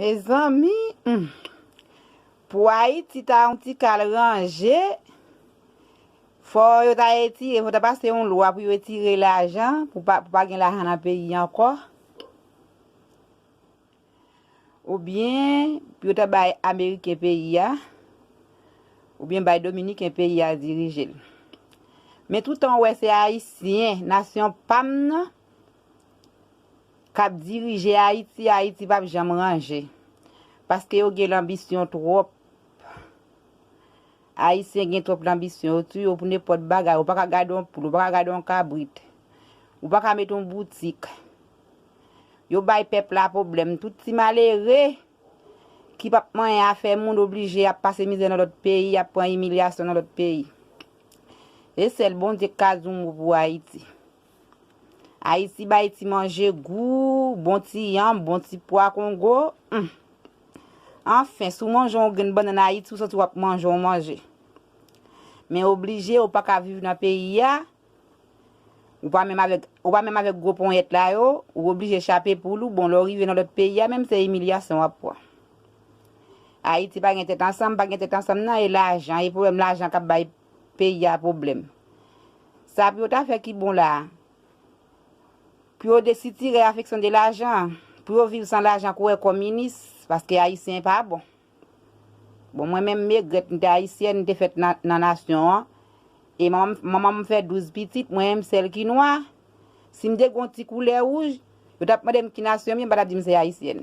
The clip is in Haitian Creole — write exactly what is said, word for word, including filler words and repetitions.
Mezanmi, hmm. Pou Ayiti ta yon ti kal ranje, fò yo ta etire, fò ta pase yon lwa pou yo etire lajan, pou pa, pou pa gen lajan nan peyi ankò. Oubyen pou yo ta bay Ameriken peyi a, oubyen bay Dominiken peyi a dirije l. Men toutan w wè se Ayisyen, nasyon pa m nan, k ap dirije Ayiti, Ayiti p ap janm ranje. Paske yo gen lanbisyon twòp. Ayisyen gen twòp lanbisyon, yo touye w pou nenpòt bagay. Ou pa ka gade yon poul, ou pa ka gade yon kabrit. Ou pa ka mete yon boutik. Yo bay pèp la pwoblèm. Tout ti malere ki p ap manyen afè moun oblije ap pase mizè nan lòt peyi, ap pran imilyasyon nan lòt peyi. Se sèl Bondye k ka di yon mo pou Ayiti. Ayiti bay ti manje gou, bon ti yanm, bon ti pwa kongo. Hmm. Anfen, si w manje yon grenn bannann Ayiti, ou santi w ap manje yon manje. Men oblije, ou pa ka viv nan peyi a. Ou pa menm avèk, ou pa menm avèk gwo ponyèt la yo, ou oblije chape poul ou, bon, lè w rive nan lòt peyi a, menm se imilyasyon w ap pran. Ayiti pa gen tèt ansanm, pa gen tèt ansanm nan, e lajan, e pwoblèm lajan k ap bay peyi a pwoblèm. Sa pou yo ta fè ki bon la a. Pou yo desitire afeksyon de lajan, pou yo viv san lajan kou wè kominis, paske Ayisyen pa bon. Bon, mwen menm m regrèt m te Ayisyèn, m te fèt nan, nan nasyon an. E manman m, manman m fè douz pitit, mwen menm sèl ki nwa. Si m te gen yon ti koulè wouj, yo t ap mande m ki nasyon m ye, m pa t ap di m se Ayisyèn.